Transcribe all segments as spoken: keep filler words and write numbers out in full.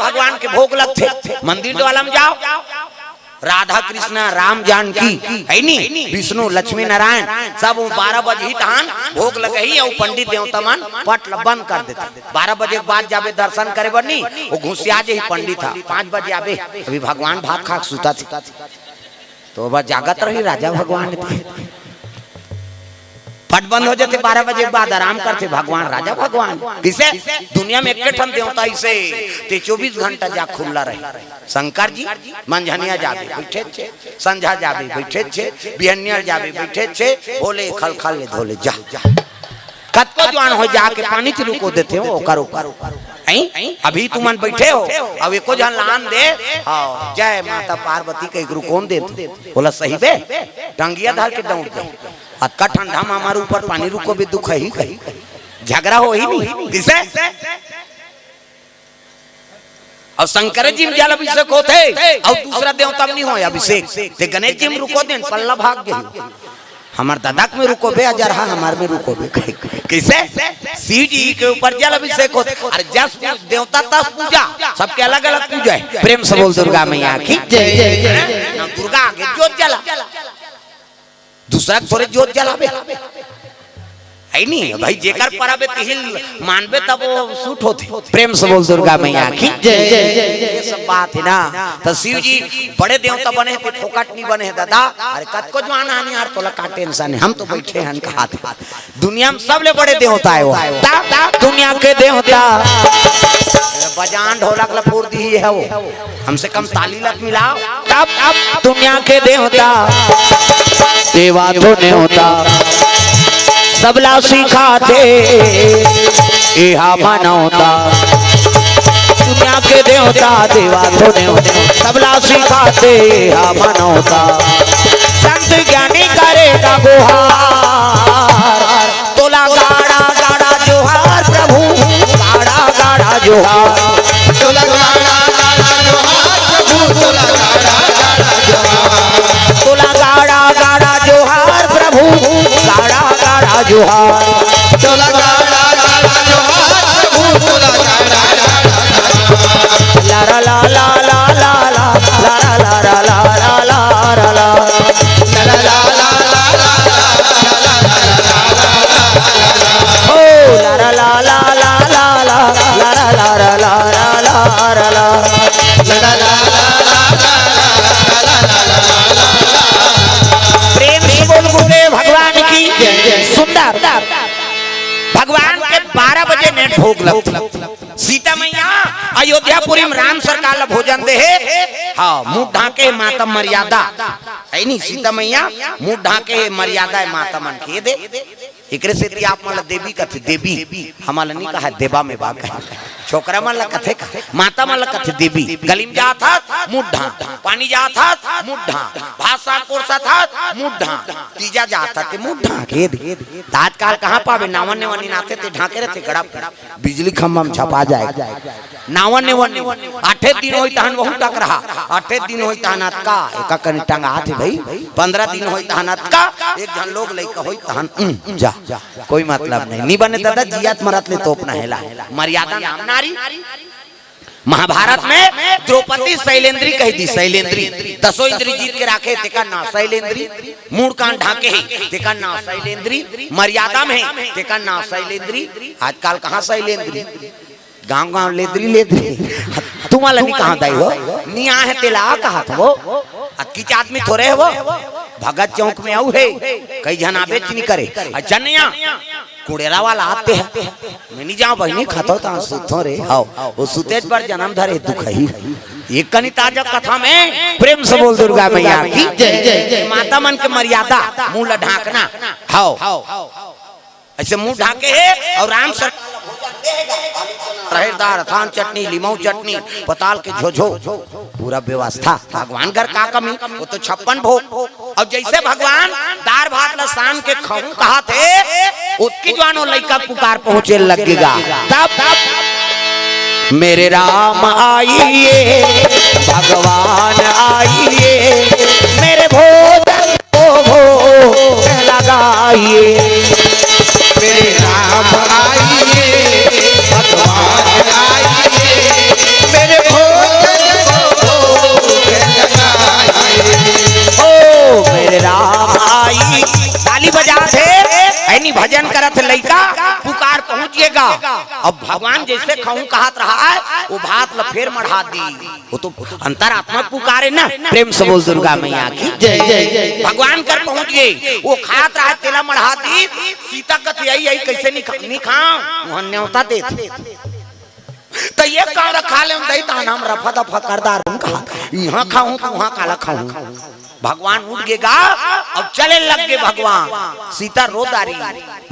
भगवान के भोग लगथे। मंदिर वाला में जाओ, राधा कृष्णा, राम जानकी, है नी, विष्णु, लक्ष्मी नारायण, सब वो बारह बजे ही तहान भोग लगही, अउ पंडित देवता मन पट ल बंद कर देथे। बारह बजे के बाद जाबे दर्शन करे बर नी, वो घुसिया जे ही पंडित ह। पाँच बजे आबे, अभी भगवान भात खा के सुतत हे, तो ओबर जागत रही राजा भगवान। पट बंद हो जाथे, बारह बजे के बाद आराम करथे भगवान, राजा भगवान। किसे? दुनिया में एक ठन देवता इसे, ते चौबीस घंटा जा खुल्ला रहे। शंकर जी मंझनिया जाबे बइठे छे, संझा जाबे बइठे छे, बिहनिया जाबे बइठे छे, भोले खलखल ले धोले जा। कतको जुआन हो जाके पानी च रुको देथे हो, करो, करो। हैं? अभी तुमन बइठे हो, अब एको झन लान दे, हाँ, जय माता पार्वती कहिके रुकोन दे, बोला सही बे, टंगिया धर के दौड़ दे। अतका ठंडा म हमर ऊपर पानी रुकोबे, दुख ही कही, झगड़ा होही नी, किसे? अउ शंकर जी में जल अभिषेक होथे, अउ दूसरा देवता में नहीं होय अभिषेक, ते गणेश जी में रुको देन, पल्ला भाग गए। हमर ददा के में रुकोबे, अजरहा हमर में रुकोबे। किसे? शिव जी के ऊपर जल अभिषेक होथे, अउ जस देवता तस पूजा, सबके अलग-अलग पूजा हे। प्रेम से बोल दुर्गा मैया की जय। ना दुर्गा आगे जोत जला, दूसरा के थोरे जोत जलाबे। है नी? भाई, जेकर परब हे तिही ल मानबे तब वो सूट होथे। प्रेम से बोल दुर्गा मैया की जय। ये सब बात हे ना, त शिव जी बड़े देवता बने हे, ते फोकट नहीं बने हे ददा। अरे कतको जुआन आन यार, तोला का टेंशन हे, हम तो बइठे हन कहात हे। दुनिया में सबले बड़े देवता हे वो। ता, ता, दुनिया के देवता। बजान ढोलक ल फोर दिही हे वो। कम से कम ताली ल त मिलाव। तब, तब दुनिया के देवता, देवा तो नेवता, सबला सिखाथे एहा मनौता। दुनिया के देवता, देवा तो नेवता, सबला सिखाथे एहा मनौता। संत ज्ञानी करे का गुहार, तोला गाड़ा गाड़ा जोहार प्रभु, गाड़ा गाड़ा जोहार। तोला गाड़ा गाड़ा जोहार प्रभु, तोला गाड़ा गाड़ा जोहार। तोला गाड़ा गाड़ा जोहार प्रभु, गाड़ा गाड़ा जोहार। तोला गाड़ा गाड़ा जोहार प्रभु, तोला गाड़ा गाड़ा जोहार। ला ला ला ला ला ला ला। ओ, ला ला ला ला ला ला ला। प्रेम से बोल गुरुदेव भगवान की जय। सुंदर। भगवान के बारह बजे में भोग लगथे। सीता मैया अयोध्यापुरी में राम सरकार ला भोजन दे हे। हाँ, मुंह ढांके माता मर्यादा। है नी, सीता मैया मुंह ढांके मर्यादा हे माता मन के दे। एकरे सेती आप मन ला देवी कथे, देवी। हमन ला नी कहा देवा में बा कहे। छोकरा मन ला कथे का, माता मन ला कथे देवी। गली में जात हस, मुंह ढांक। पानी जात हस, मुंह ढांक। भात साग पोरसत हस, मुंह ढांक। तीजा जात हस, ते मुंह ढांक, हे दे। त आजकाल कहाँ पाबे, नावन नेवन नाथे ते ढांके रथे गड़ा। बिजली खंभा में छपा जाए। नावन नेवन नेवन। आठे दिन होई तहन वहू टकरहा। आठे दिन होई तहन अतका, एका कनी टंगाथे भाई। पंद्रह दिन होई तहन अतका, एक झन लोग लइका होई तहन, उम, जा। कोई मतलब नहीं। नी बने ददा, जियत मरत ले तोपना हे ला। मर्यादा नाम नारी। महाभारत में द्रौपदी शैलेंद्री कहि दिस, शैलेंद्री। दसों इंद्री जीत के राखे, तेकर नाम शैलेंद्री। मुंह कान ढांके हे, तेकर नाम शैलेंद्री। मर्यादा में हे, तेकर नाम शैलेंद्री। आजकाल कहाँ शैलेंद्री? गांव गांव लेदरी लेदरी। तुम्हां ला नी कहा दाई हो, नी आहे तेला कहात हो। अतकीच आदमी थोरे हे वो। भगत चौक में अउ हे, कई झन आबेच नी करे। अच्छा नहीं आ, कुड़ेरा वाला आते हैं। मैं नी जांव बहिनी, खाथों तहां सुतथों रे। हव, वो सुतेच बर जनम धरे दुखही। एक कनी ताजा कथा में प्रेम से बोल दुर्गा मैया की जय। माता मन के मर्यादा, मुंह ला ढांकना। हव। अइसे मुंह ढांके हे अउ राम सरकार रहे दार, अथान चटनी, लिमऊ चटनी, पताल के झोझो, पूरा व्यवस्था। भगवान घर का कमी, वो तो छप्पन भोग। अउ जइसे भगवान दार भात ला सान के खाहूं कहाथे, ओतकी जुआन ओ लइका पुकार पहुंचे लग गे गा। तब, तब मेरे राम आइए, भगवान आइए, मेरे भोजन को भोग लगाइए। मेरे राम आइए, भगवान आइए, मेरे भजन करत हे लइका, पुकार पहुंच गे गा। अब भगवान जइसे खाहूं कहत रहा हे, वो भात ल फेर मढ़ा दी। वो तो अंतरात्मा पुकारे ना। प्रेम से बोल दुर्गा मैया की जय। जय जय। भगवान कर पहुंच गे, वो खात रहा हे, तेला मढ़ा दी। सीता कथे, "अई, अई, कइसे नी खा, नी खांव?" उहां नेवता देथे। त ये कांवरा खा लेन दई, तहान हम रफा दफा कर डारबो कहा, इहां खाहूं त उहां काला खाहूं। भगवान उठ गे गा, अब चले लग गे भगवान। सीता रो डारी,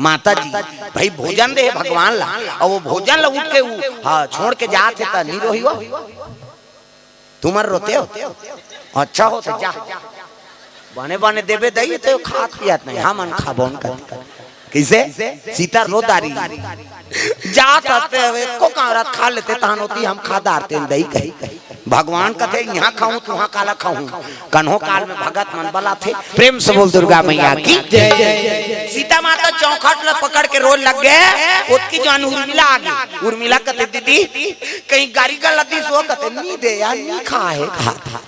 "माता जी, भई भोजन दे भगवान ला।" अब वो भोजन ला उठ के उ, हां, छोड़ के जात हे त नी रोही हो? तुमन रोते हो? अच्छा हो त जा, बने बने देबे दई, त खात पियत नहीं, हमन खाबो न करते। कइसे? सीता रो डारी। जात हते, एको कांवरा खा लेते, तहान ओती हम खा डारतेन दई कही। भगवान कथे, "इहां खाहूं त उहां काला खाहूं।" कन्हो काल में भगत मन बलाथे। प्रेम से बोल दुर्गा मैया की जय। सीता माता चौखट ल पकड़ के रोए लग गे। ओतकी जुवार उर्मिला आ गे। उर्मिला कथे, "दीदी, कहीं गारी गलत दिस हो?" कथे, "नी दे यार, नी खाए, खा, खा।"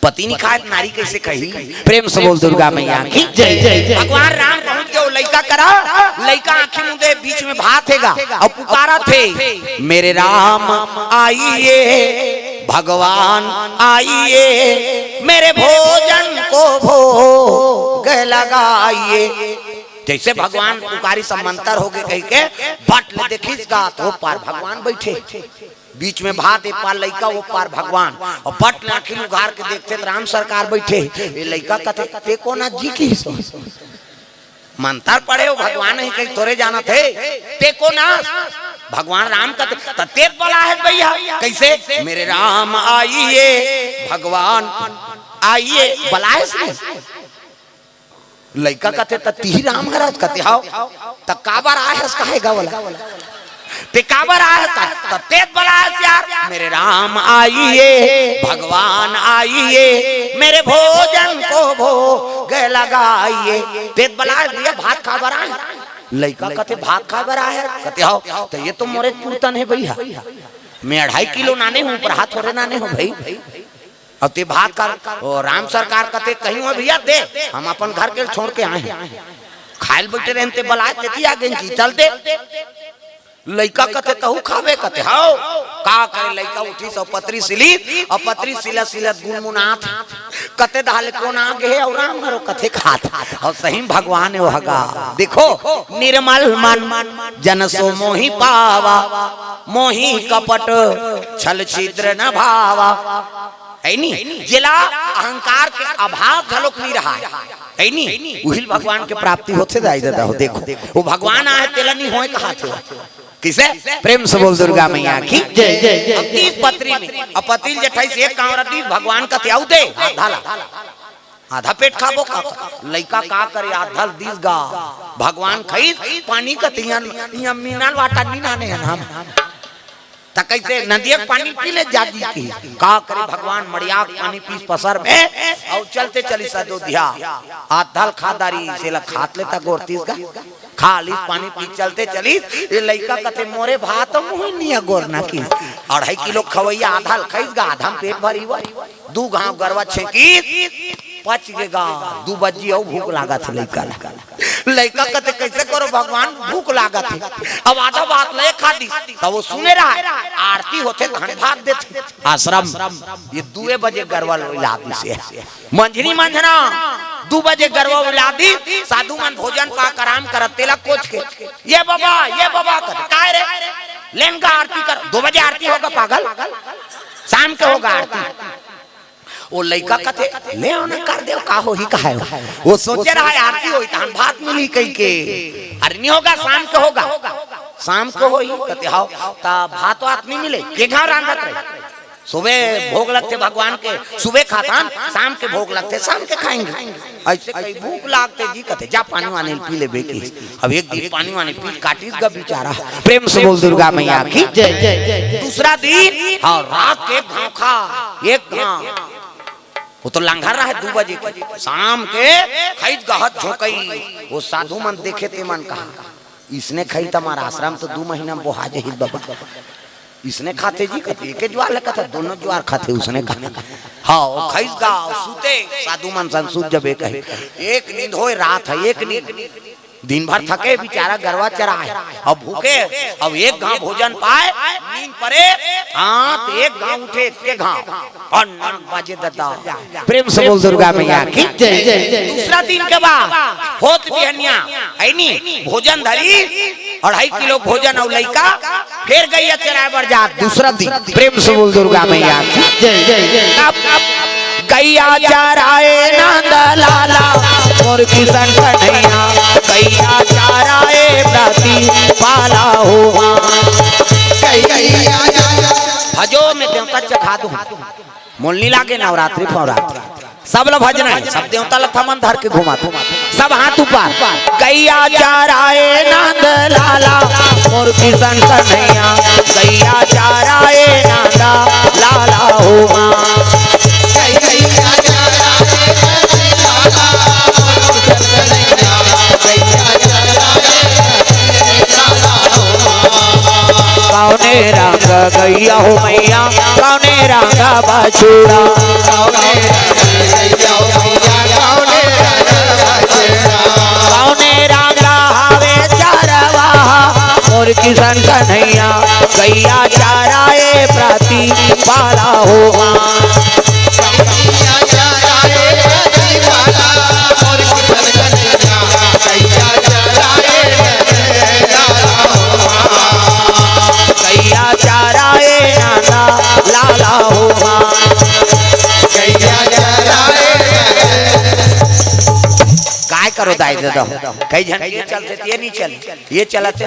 पति नी खाए त नारी कइसे खाही? प्रेम से बोल दुर्गा मैया की जय। जय जय। भगवान राम पहुंच गे वो लइका करा, लइका आंखी मूंदे, बीच में भात हे गा, अउ पुकारत हे, "मेरे राम आइए, भगवान आइए, मेरे भोजन को भोग लगाइए।" जइसे भगवान पुकारी, सब मंतर हो गे कहिके, बट ले देखिस गा, त ओ पार भगवान बइठे। बीच में भात, ए पार लइका, ओ पार भगवान। अउ बट ले आंखी ल उघार के देखथे त राम सरकार बइठे। ए लइका कथे, "ते कोन आस जी?" किहिस। मंतर पढ़े हो, भगवान हे कहीं तोरे जानत हे। "ते कोन आस?" भगवान राम कथे, "त ते बलाए हस भइया।" कइसे? "मेरे राम आइए, भगवान आइए।" बलाए हस नी। लइका कथे, "त तिही राम हरस?" कथे, "हव।" "त काबर आए हस, काहे गा ओला? ते काबर आए हस?" "त, त ते बलाए हस यार, मेरे राम आइए, भगवान आइए, मेरे भोजन को भोग लगाइए।" ते बलाए हस भइया, भात खाबर आए हस? लइका कथे, "भात खाबर आए हस?" कथे, "हव।" "त ये तो मोरे पुरतन हे भइया, मैं अढ़ाई किलो नाने हूं, पर हाथ थोरे नाने हूं भई।" अउ ते भात खा, ओ राम सरकार कथे, "कहीं हो भइया, दे, हम अपन घर के छोड़ के आए हन।" खाए ल बइठे रहेन ते बलाए, तेती आ गेन जी, चल दे। लइका कथे, "तहूं खाबे?" कथे, "हव।" का करे, लइका उठिस अउ पतरी सिलिस, अउ पतरी सिलत सिलत गुनगुनात। कथे, "दहा ले कोन आ गे हे अउ राम हरो?" कथे, "खात।" अउ सही म भगवान हे ओ हगा। देखो, "निर्मल मन जन सो मोहि पावा, मोहि कपट छल छिद्र न भावा।" हे नी? जेला अहंकार के अभाव घलोक नी रहय, हे नी? उही ल भगवान के प्राप्ति होथे दाई ददा हो। देखो, ओ भगवान आहे, तेला नी होय कहाथे। कइसे? प्रेम से बोल दुर्गा मैया की जय। जय जय। अब तीस पतरी में, अब पतरी ल जठाइस एक कांवरा दिस, भगवान कथे, "अउ दे, आधा ला, आधा पेट खाबो का।" लइका का करे, आधा ल दिस गा, भगवान खाइस, पानी कथे, "इहां, इहां mineral water नी लाने हन हम।" त कइसे नदिया के पानी पी ले जाजी किहिस। का करे भगवान, मड़िया के पानी पीस पसर में, अउ चलते चलिस अयोध्या। आधा ल खा डारिस, एला खात ले त अगोरतिस गा। खा लिस, पानी पीस चलते चलिस। ए लइका कथे, "मोरे भात मुंह नी अगोरना" किहिस। अढ़ाई किलो खवइया आधा ल खाइस गा, आधा म पेट भरिस। दू घांव गरवा छेंकिस, पच गे गा, दू बज्जी अउ भूख लागत हे लइका ल। लइका कथे, "कइसे करो भगवान, भूख लागत हे।" अब आधा भात ल ए खा दिस, त ओ सुने रहय, आरती होथे तहन भात देथे। आश्रम, ये दुए बजे गरवा ल ओइला दिस हे। मंझनी मंझना दू बजे गरवा ल ओइला दिस, साधु मन भोजन पाके आराम करत, तेला कोच के, "ये बबा, ये बबा," कथे, "काय रे?" "लेन गा आरती कर।" "दू बजे आरती होगा पागल, शाम के होगा आरती।" ओ लइका कथे, "ले ओ ना कर देव, का होही, का हे?" ओ सोचे रहय आरती होही, तहन भात मिलही कहिके। "अरे नी होगा, शाम के होगा।" "शाम के होही?" कथे, "हव।" "त भात वात नी मिले?" "के घांव रांधत रहे?" "सुबह भोग लगथे भगवान के, सुबह खाथन, शाम के भोग लगथे, शाम के खाएंगे।" "अइसे कही भूख लागथे जी?" कथे, "जा पानी वानी पी लेबे" किहिस। अब एक दिन पानी वानी पी काटिस गा बिचारा। प्रेम से बोल दुर्गा मैया की जय। जय जय। दूसरा दिन, हां, रात के एक घांव खा, एक घांव। ओ तो लंगर रहय दू बजे के, शाम के खाइस गा हाथ झोंकई। ओ साधु मन देखे, ते मन कहा, "इसने खाही त हमर आश्रम तो दू महीना म बोहा जाही बबा। इसने खाथे जी," कथे, "एके जुवार ल खाथे, दूनों जुवार खाथे," उसने कहा। हां, ओ खाइस गा, सुते, साधु मन संग सुत जबे कहे। एक नींद होय, रात हे, एक नींद। दिन भर थके बिचारा गरवा चराए, अब भूखे, अब एक घांव भोजन पाए, नींद परे, हाँ, तो एक घांव उठे, एक घांव, और नौ बजे ददा। प्रेम से बोल दुर्गा मैया की जय। दूसरा दिन के बाद होत बिहनिया, है नी, भोजन धरी, अढ़ाई किलो भोजन अउ लइका, फेर गइया चराए बर जात। दूसरा दिन प्रेम से बोल दुर्गा मैया की जय। अब गइया चराए नंद लाला, मोर किशन कन्हैया, गइया चराए प्रति पाला हो। भजो में देवता चढ़ा दूं, मोल नी लागे नवरात्रि फवरात्रि। सब ल भजना हे, सब देवता ल थमन धर के घुमात, सब हाथ ऊपर। गइया चराए नंद लाला, मोर किशन कन्हैया, गइया चराए नंद लाला हो। कौने रंग गइया हो मैया, कौने रंग बछड़ा, कौने रंग हवे चरवा, मोर किशन कन्हैया, गइया चराए प्रति पाला हो। गइया चराए नंद लाला हो। काय करो दाई ददा, कई झन ये चलते, ये नहीं चले, ये चलते।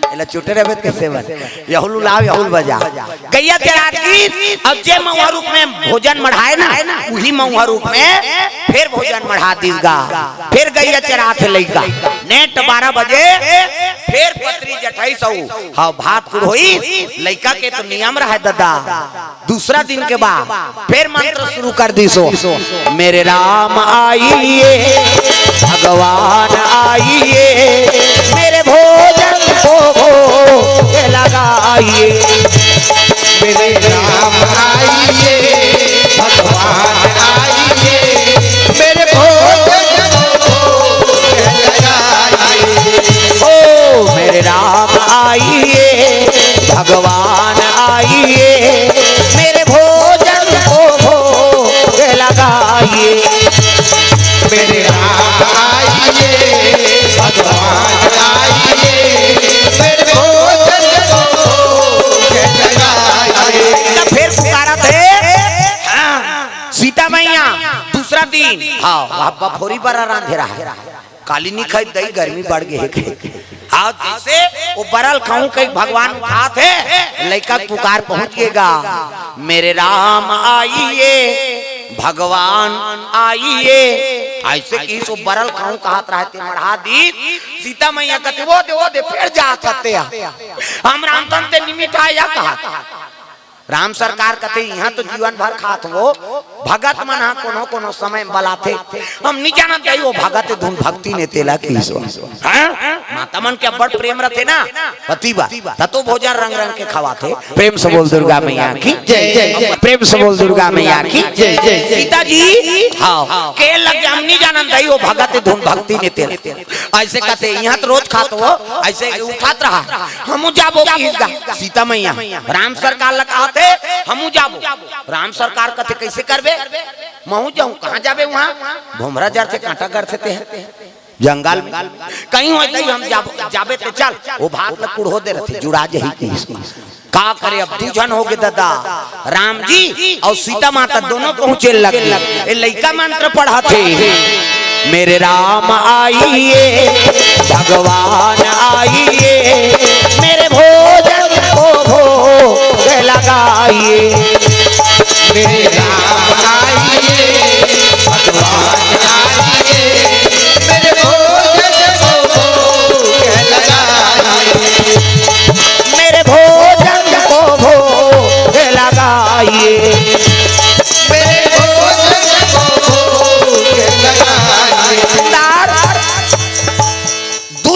एला चुटे रहबे त कइसे बन? यहुल लाव, यहुल बजा। गइया चरात की, अब जे मउहा रूख में भोजन मढ़ाए ना, उही मउहा रूख में फेर भोजन मढ़ा दिस गा। फेर गइया चरात हे लइका। नेट बारह बजे, फेर पतरी जठई सऊ। हाँ, भात कुड़ होई, लइका के तो नियम रहय ददा। दूसरा दिन के बाद फेर मंत्र शुरू कर दिस हो। मेरे राम आइए, भगवान आइए, मेरे भोजन को भोग लगाइए। मेरे राम आइए, भगवान आइए, मेरे भोजन को भोग लगाइए। ओ मेरे राम आइए, भगवान आइए, मेरे भोजन को भोग लगाइए। मेरे राम आइए, भगवान आइए, मेरे भोजन को भोग लगाइए। त फेर पुकारत हे, हाँ, सीता मैया, दूसरा दिन, हाँ, वहाँ बफोरी बरा रांधे रहा। काली नी खाई दई, गर्मी बढ़ गे हे कहे। हाँ, जइसे वो बरल खाऊं कही भगवान उठात हे, लइका के पुकार पहुंच गे गा। मेरे राम आइए, भगवान आइए। अइसे किहिस वो बरल खाऊं कहत रहय ते मढ़ा दिस। सीता मैया कथे, "वो दे, वो दे, फेर जात हते आ। हम रांधन ते निमिट आया कहत।" राम सरकार कथे, "इहाँ तो जीवन भर खात हो, भगत मन हा कोनो कोनो समय बलाथे, हम नी जानत दई वो भगत धुन भक्ति ने तेला किहिस हो।" हाँ? माता मन के अब्बड़ प्रेम रथे ना, पति बा, त तो भोजन रंग रंग के खवाथे। प्रेम से बोल दुर्गा मैया की जय, जय, जय। प्रेम से बोल दुर्गा मैया की जय, जय, जय। सीता जी, हाँ, के लग हम नी जानत दई वो भगत धुन भक्ति ने तेला। अइसे कथे, "इहाँ तो रोज खात हो, अइसे उठात रहा, हमू जाबो किहिस गा।" सीता मैया, राम सरकार ल कहत हे, "हमू जाबो।" राम सरकार कथे, "कइसे करबे? महू जाहूं, कहाँ जाबे उहाँ? भोमरा जरथे, कांटा गड़थे ते ह, जंगल में। कहीं हो जाई, हम जाबो, जाबे ते चल, वो भात ल कुड़हो दे रथे, जुड़ा जही किहिस।" का करे, अब दू झन हो गे ददा, राम जी अउ सीता माता दोनों पहुंचे लग गे। ए लइका मंत्र पढ़त हे, मेरे राम आइए, भगवान आइए,